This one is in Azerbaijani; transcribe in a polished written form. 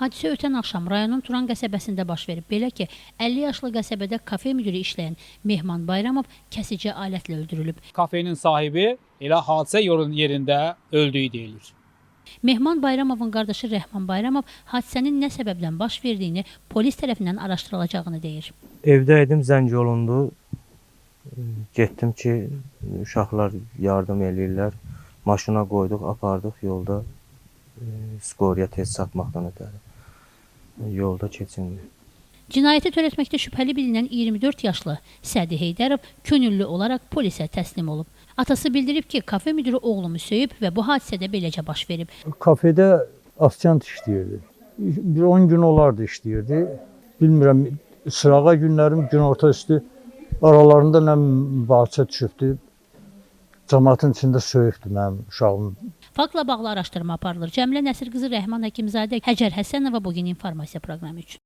Hadisə ötən axşam rayonun Turan qəsəbəsində baş verib. Belə ki, 50 yaşlı qəsəbədə kafe müdiri işləyən Mehman Bayramov kəsici alətlə öldürülüb. Kafenin sahibi elə hadisə yerində öldüyü deyilir. Mehman Bayramovun qardaşı Rəhman Bayramov hadisənin nə səbəbdən baş verdiyini polis tərəfindən araşdırılacağını deyir. Evdə idim, zəng olundu. Getdim ki, uşaqlar yardım eləyirlər. Maşına qoyduq, apardıq yolda skoriya tez çatmaqdan ötəri. Yolda keçindi. Cinayəti törətməkdə şübhəli bilinən 24 yaşlı Sədi Heydərov könüllü olaraq polisə təslim olub. Atası bildirib ki, kafe müdiri oğlumu söyüb və bu hadisədə beləcə baş verib. Kafedə ofisiant işləyirdi. Bir 10 gün olardı işləyirdi. Bilmirəm, sırağa günlərim günorta üstü aralarında nə mübahisə düşübdü. Camaatın içində söyübdü mənim uşağımı. Faktla bağlı araşdırma aparılır. Cəmilə Nəsir qızı, Rəhman Həkimzadə, Həcər Həsənova bu gün informasiya proqramı üçün.